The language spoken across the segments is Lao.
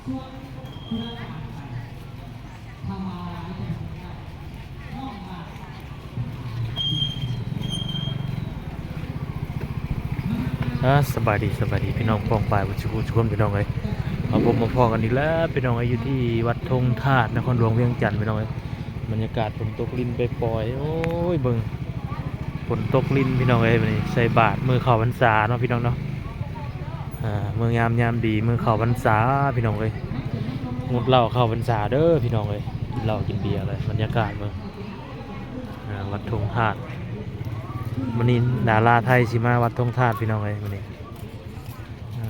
ອ່າ ສະບາຍດີ ສະບາຍດີ ພີ່ນ້ອງປ້ອງປາຍເບິດສູ່ຜູ້ສູ່ຄົນ ພີ່ນ້ອງເອີຍ. ມາພົບມາພໍ້ກັນອີກແລ້ວ ພີ່ນ້ອງເອີຍ ຢູ່ທີ່ວັດທົ່ງທາດ ນະຄອນຫຼວງວຽງຈັນ ພີ່ນ້ອງເອີຍ. ບັນຍາກາດຝົນຕົກລິນປ່ອຍໆ ໂອ້ຍ ເບິ່ງ ຝົນຕົກລິນ ພີ່ນ້ອງເອີຍ. ບັດນີ້ໃສ່ບາດມື້ເຂົ້າພັນສາເນາະ ພີ່ນ້ອງເນາະ. ອ່າ ມື້ງາມຍາມດີ ມື້ເຂົ້າພັນສາ ພີ່ນ້ອງເອີຍ. ງົດເຫຼົ້າເຂົ້າພັນສາເດີ ພີ່ນ້ອງເອີຍ ກິນເຫຼົ້າກິນເບຍເລີຍ. ບັນຍາກາດເບິ່ງ ອ່າ ວັດທົ່ງທາດ ມື້ນີ້ດາລາໄທຊິມາວັດທົ່ງທາດ ພີ່ນ້ອງເອີຍ ມື້ນີ້. ອ່າ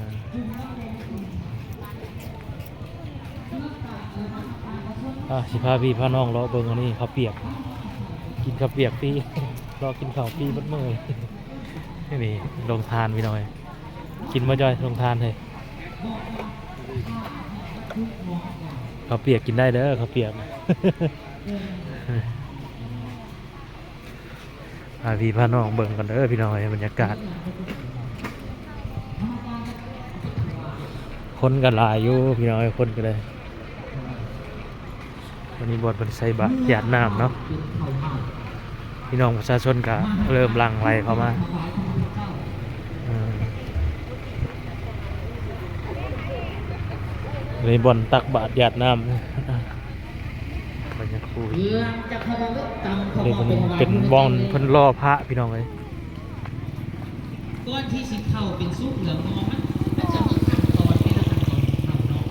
ອ່າ ຊິພາພີ່ພານ້ອງເລາະເບິ່ງອັນນີ້ ເຂົ້າປຽກ ກິນເຂົ້າປຽກຟຣີ ເລາະກິນເຂົ້າຟຣີເບິດມື້. ນີ້ໂຮງທານ ພີ່ນ້ອງເອີຍ ກິນບໍ່ຈ້ອຍ ໂຮງທານເຮີຍ. ເຂົ້າປຽກກິນໄດ້ເດີ ເຂົ້າປຽກ. ພາພີ່ພານ້ອງເບິ່ງກ່ອນເດີ ພີ່ນ້ອງເອີຍ ບັນຍາກາດ ຄົນກໍຫຼາຍຢູ່ ພີ່ນ້ອງເອີຍ ຄົນກໍໄດ້. ວັນນີ້ບ່ອນເພິ່ນໃສ່ບາດຢາດນ້ຳເນາະ ພີ່ນ້ອງປະຊາຊົນກໍເລີ່ມຫຼັ່ງໄຫຼເຂົ້າມາ. ເອີ ນີ້ບ່ອນຕັກບາດຢາດນ້ຳ ບັນຍາຄູ ນີ້ເປັນ ເປັນບ່ອນເພິ່ນຫຼໍ່ພະ ພີ່ນ້ອງເອີຍ. ກ່ອນທີ່ຊິເຂົ້າເປັນສຸກເຫຼືອງງໍ ມັນ ມັນຈະມີຂັ້ນຕອນ ແຕ່ລະຂັ້ນຕອນຂອງເຂົາເນາະ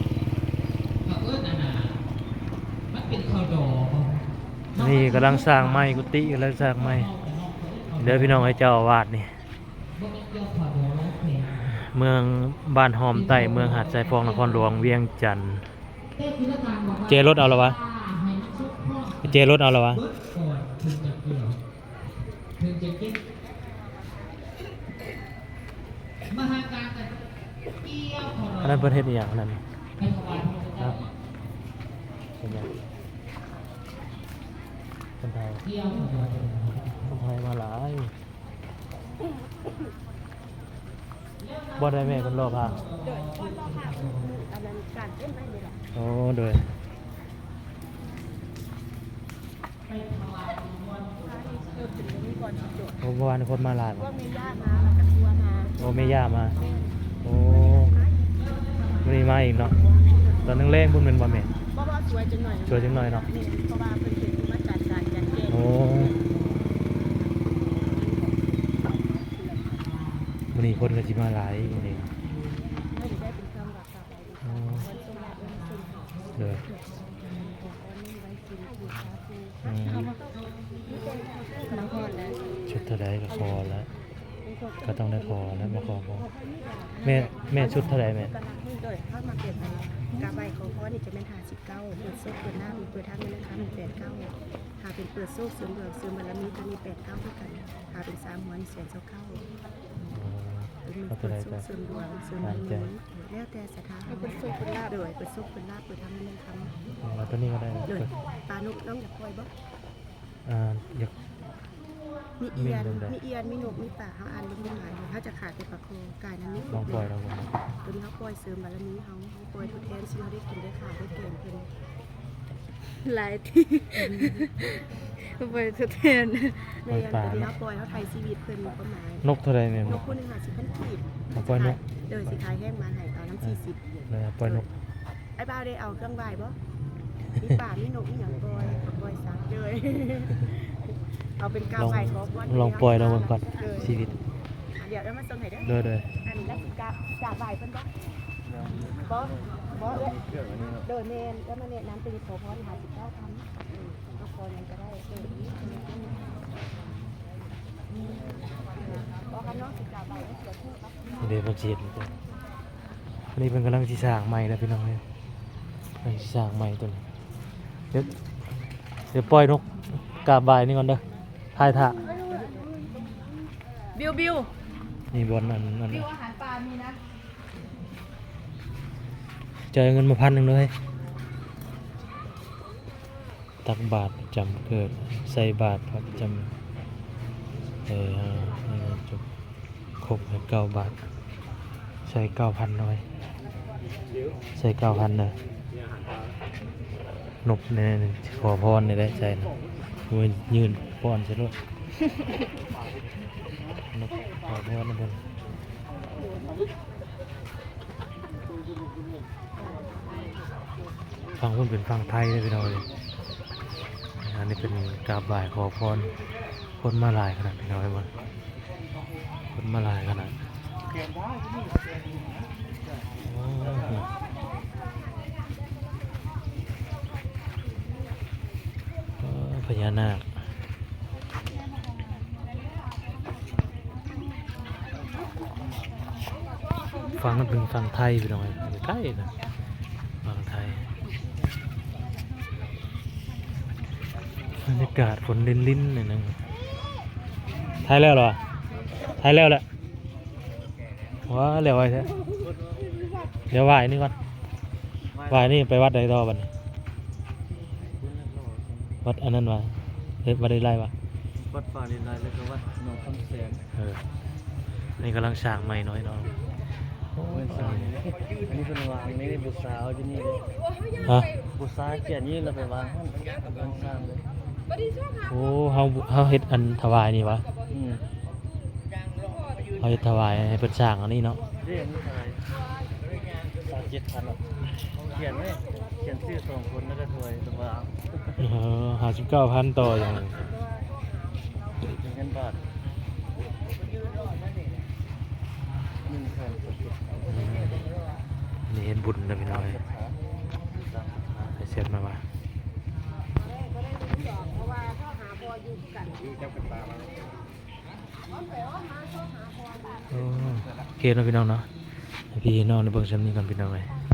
ເຂົາເອີ້ນອັນນ່າ ມັນເປັນເຂົ້າດໍ. ນີ້ກຳລັງສ້າງໃໝ່ ກຸຕິກຳລັງສ້າງໃໝ່ເດີ ພີ່ນ້ອງເອີຍ. ເຈົ້າອາວາດນີ້ ເມືອງ ບ້ານຫອມໃຕ້ ເມືອງຫາດຊາຍຟອງ ນະຄອນຫຼວງວຽງຈັນ. ແຈລົດເອົາລະວະ ແຈລົດເອົາລະວະ. ອັນນັ້ນເພິ່ນເຮັດອີ່ຫຍັງອັນນັ້ນນະ? ເປັນຫຍັງ? ຄົນໄທ ຄົນໄທມາຫຼາຍ. ບ່ອນໃດແມ່ ເພິ່ນຫຼໍ່ພະ? ໂດຍ ບ່ອນຫຼໍ່ພະ ອັນນັ້ນການເຕັມໄປນີ້ແຫຼະ. ໂອ້ ໂດຍ. ໂອ້ ເມື່ອວານນີ້ຄົນມາຫຼາຍບໍ່? ພວກແມ່ຍ່າມາ ແລ້ວກໍທົວມາ. ໂອ້ ແມ່ຍ່າມາ. ແມ່ນ. ໂອ້ ມື້ນີ້ມາອີກເນາະ. ຕອນແລງໆພຸ້ນແມ່ນບໍ່ແມ່? ບໍ່ ບໍ່ ສວຍຈັກໜ້ອຍ ສວຍຈັກໜ້ອຍເນາະ. ແມ່ນ ເພາະວ່າເພິ່ນເຮັດຢູ່ມາຈັດການຈັດແຈງ. ໂອ້ ມື້ນີ້ຄົນກໍຊິມາຫຼາຍມື້ນີ້. ໂດຍ. ອືມ ຊຸດເທົ່າໃດກໍຂໍແລ້ວ ກໍຕ້ອງໄດ້ຂໍແລ້ວ ມາຂໍ ຂໍ. ແມ່ ແມ່ຊຸດເທົ່າໃດແມ່? ໂດຍ ເຮົາມາເປັນກາບໄຫວ້ຂໍພອນນີ້ຈະແມ່ນຫ້າສິບເກົ້າ ເປີດໂຊກເປີດລາບ ເປີດທາງເງິນທາງຄຳແປດເກົ້າ. ຖ້າເປັນເປີດໂຊກເສີມດວງເສີມບາລະມີ ຕົວນີ້ແປດເກົ້າຄືກັນ. ຖ້າເປັນສາມຫົວນີ້ແສນຊາວເກົ້າ. ອໍ ເປັນເປີດໂຊກເສີມດວງເສີມບາລະມີ ແລ້ວແຕ່ສັດທາ ເປັນໂຊກເປັນລາບ. ໂດຍ ເປີດໂຊກເປັນລາບ ເປີດທາງເງິນທາງຄຳ. ອໍ ຕົວນີ້ກໍໄດ້. ໂດຍ. ປານົກນ້ອງຢາກປ່ອຍບໍ່? ອ່າ ຢາກ. ມີອຽນ ມີອຽນ ມີນົກ ມີປາ ເຮົາອ່ານລົງມາ. ເຮົາຈະຂາຍແຕ່ປາຄໍ ກາຍນຳມີ. ລອງປ່ອຍລອງເບິ່ງ. ຕົວນີ້ເຮົາປ່ອຍເສີມບາລະມີເຮົາ ເຮົາປ່ອຍທົດແທນ ຊິເຮົາໄດ້ກິນໄດ້ຂາຍໄດ້ແກງເພິ່ນ. ຫຼາຍທີ່ ເອົາໄປທົດແທນ. ແມ່ນ ຕົວນີ້ເຮົາປ່ອຍ ເຮົາໄຖ່ຊີວິດເພິ່ນ ຄວາມໝາຍ. ນົກເທົ່າໃດແມ່? ນົກ ນົກຄູ່ໜຶ່ງຫ້າສິບພັນກີບ. ເອົາປ່ອຍນົກ. ໂດຍ ຊິຂາຍແຮງມາໃຫ້ຕາມນຳສີ່ສິບ. ເອີ ເອົາປ່ອຍນົກ. ອ້າຍບ່າວໄດ້ເອົາເຄື່ອງໄຫວ້ບໍ່? ມີປາ ມີນົກ ມີຫຍັງປ່ອຍ ເອົາປ່ອຍຊະ. ໂດຍ ເອົາເປັນກາບໄຫວ້ຂໍພອນ. ລອງປ່ອຍລອງເບິ່ງກ່ອນ. ໂດຍ ຊີວິດ. ດຽວເອື້ອຍມາສົ່ງໃຫ້ເດີ. ໂດຍ ໂດຍ. ອັນນີ້ລະສິກາບ ກາບໄຫວ້ເພິ່ນບໍ່? ບໍ່ ບໍ່ເອື້ອຍ. ໂດຍ ແມ່ນ ເອື້ອຍມາແນະນຳ ເປັນຂໍພອນຫ້າສິບເກົ້າພັນ. ເອົາຂໍຫຍັງກໍໄດ້. ເອີ ບໍ່ຄັນນ້ອງສິກາບໄຫວ້ເພິ່ນເຊື່ອຖື. ເດ ເພິ່ນຊິເຮັດ ອັນນີ້ເພິ່ນກຳລັງຊິສ້າງໃໝ່ແລ້ວ ພີ່ນ້ອງເອີຍ. ກຳລັງຊິສ້າງໃໝ່ຕົວນີ້. ດຽວ ດຽວປ່ອຍນົກກາບໄຫວ້ນີ້ກ່ອນເດີ. ຖ່າຍຖ້າ. ບິວ ບິວ ນີ້ບ່ອນອັນ ອັນ ບິວ ອາຫານປ່າມີນະ. ຈ່າຍເງິນມາພັນໜຶ່ງເດີ. ຕັກບາດປະຈຳເກີດ ໃສ່ບາດພະປະຈຳ ເອີ ຈົບ ຄົບໃຫ້ເກົ້າບາດ ໃສ່ເກົ້າພັນໜ່ວຍ. ໃສ່ເກົ້າພັນເດີ. ນົບແນ່ ຂໍພອນນີ້ແຫຼະໃສ່ນະ. ໂອ້ຍ ຍື່ນປ້ອນໃສ່ໂລດ. ນົບຂໍພອນນຳເພິ່ນ. ຝັ່ງພຸ້ນເປັນຝັ່ງໄທເດີພີ່ນ້ອງເອີຍ. ອັນນີ້ເປັນກາບໄຫວ້ຂໍພອນ. ຄົນມາຫຼາຍຂະໜາດພີ່ນ້ອງເອີຍ ຄົນມາຫຼາຍຂະໜາດ. ໂອ້ໂຫ ພະຍານາກ. ຝັ່ງນັ້ນເປັນຝັ່ງໄທພີ່ນ້ອງເອີຍ ໃກ້ໆນະ ຝັ່ງໄທ. ບັນຍາກາດຝົນລິນໆໜ້ອຍໜຶ່ງ. ຖ່າຍແລ້ວເຫລອ? ຖ່າຍແລ້ວແຫຼະ. ວ້າ ແລ້ວໄວແທ້. ດຽວໄຫວ້ນີ້ກ່ອນ ໄຫວ້ນີ້ໄປວັດໃດຕໍ່ບັດນີ້? ວັດອັນນັ້ນຫວາ? ເຮັດວັດໄດ້ຫຼາຍຫວາ? ວັດປ່າໄດ້ຫຼາຍ ແລ້ວກໍວັດໜອງຄຳແສນ. ເອີ ນີ້ກຳລັງສ້າງໃໝ່ນ້ອຍເນາະ. ໂອ້ຍ ອັນນີ້ເພິ່ນວາງນີ້ ບູຊາເອົາຢູ່ນີ້ເດ້. ຮະ? ບູຊາຂຽນນີ້ ແລ້ວໄປວາງຫັ້ນ ກຳລັງສ້າງເດ້. ໂອ້ ເຮົາ ເຮົາເຮັດອັນຖວາຍນີ້ຫວາ? ອືມ ເຮົາເຮັດຖວາຍໃຫ້ເພິ່ນສ້າງອັນນີ້ເນາະ. ເດ້ ອັນນີ້ເທົ່າໃດ? ຊາວເຈັດພັນເນາະ. ຂຽນໄວ້ ຂຽນຊື່ສອງຄົນ ແລ້ວກໍຖ້ວຍ ແລ້ວກໍ ເອີ ຫ້າສິບເກົ້າພັນຕໍ່ຫຍັງ? ເງິນບາດ ໜຶ່ງແສນ. ອືມ ນີ້ເຮັດບຸນເດີພີ່ນ້ອງເອີຍ. ໃຜເຊັດມາວ່າ ໂອເຄເນາະພີ່ນ້ອງເນາະ ໃຫ້ພີ່ນ້ອງໄດ້ເບິ່ງຊ່ຳນີ້ກ່ອນພີ່ນ້ອງເອີຍ.